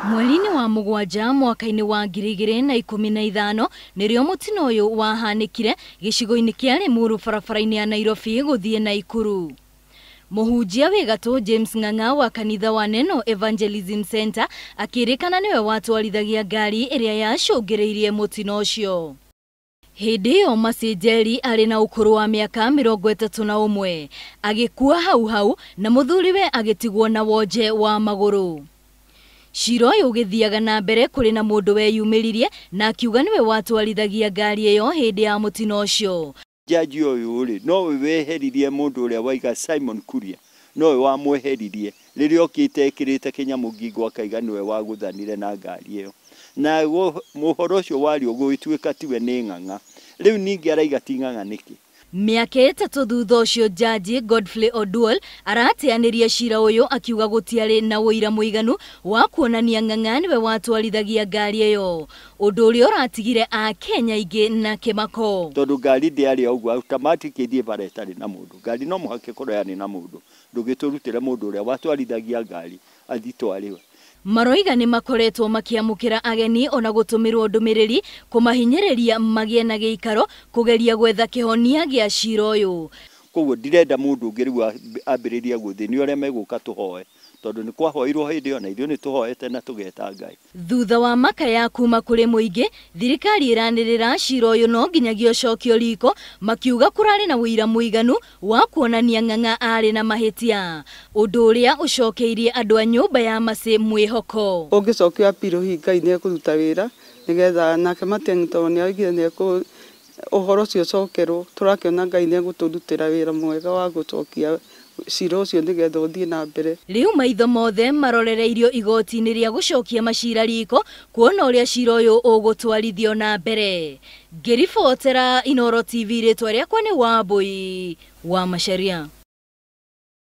Mweri-inĩ wa mũgwanja mwaka-inĩ wa 2015 nĩrĩo mũtino ũyũ wahanĩkire gĩcigo-inĩ kĩa Limuru barabara-inĩ ya Nairobi gũthiĩ Naikuru. Mũhunjia wĩ gatũ James Ng'ang'a wa kanitha wa Neno Evangelism Center akĩrĩkana nĩwe watwarithagia ngari ĩrĩa yacũngĩrĩirie mũtino ũcio. Hĩndĩ ĩyo Mercy Njeri arĩ na ũkũrũ wa mĩaka 31 agĩkua hau hau na mũthuriwe agĩtigwo na wonje wa magũrũ. Cira ũyũ ũgĩthiaga na mbere kũrĩ na mũndũ weyumĩririe na akiuga nĩwe watwarithagia ngari ĩyo hĩndĩ ya mũtino ũcio. Jaji ũyũ rĩ nowe weheririe mũndũ ũrĩa waiga Simon Kuria, nowe wamweheririe rĩrĩa okĩte ekĩrĩte kĩnyamũ ngingo akaiga nĩwe wagũthanire na ngari ĩyo. Na mũhoro ũcio wario gũgĩtuĩka tiwe nĩ Ng'ang'a. Rĩu ningĩ araiga ti Ng'ang'a nĩkĩ? Mĩaka 3 thutha ũcio Jaji Godfrey Oduol arateanĩria cira ũyũ akiuga gũtiarĩ na ũira mũiganu wa kuonania Ng'ang'a nĩwe watwarithagia ngari ĩyo, ũndũ ũrĩa ũratigire Akenya aingĩ na kĩmako. Tondũ ngari ndĩarĩ ũguo automatic ĩthiĩ bara ĩtarĩ na mũndũ. Ngari no mũhaka ĩkorwo yarĩ na mũndũ. Ndũgĩtũrutĩre mũndũ ũrĩa watwarithagia ngari athitwarĩwe. Maroiga nĩ makoretwo makĩamũkĩra ageni ona gũtũmĩrwo ndũmĩrĩri kũmahinyĩrĩria magĩe na gĩikaro kũgeria gwetha kĩhonia gĩa cira ũyũ. Koguo ndirenda mũndũ ũngĩ rĩu ambĩrĩrie gũthĩnio arĩa megũka tũhoe, tondũ nĩ kwahoirwo hĩndĩ ĩyo na ithuĩ nĩ tũhoete na tũgeta Ngai. Thutha wa makaya kuma kũrĩ mũingĩ, thirikari ĩranĩrĩra cira ũyũ no nginyagia ũcokio riko, makiuga kũrarĩ na ũira mũiganu wa kuonania Ng'ang'a arĩ na mahĩtia, ũndũ ũrĩa ũcokeirie andũ a nyũmba ya Mercy mwĩhoko. Ũngĩcokio appeal hihi Ngai nĩ ekũruta wĩra nĩgetha nake Matiang'i tondũ nĩ oigire nĩ ekũ ũhoro ũcio ũcokerwo, tũrakĩona Ngai nĩ egũtũrutĩra wĩra mwega wa gũcokia cira ũcio nĩgetha ũthiĩ na mbere. Rĩu maitho mothe marorereirio igoti-inĩ rĩa gũcokia macira riko kuona ũrĩa cira ũyũ ũgũtwarithio na mbere. Ngĩribotera Inooro TV, rĩtwa rĩakwa nĩ Wambui wa Macharia.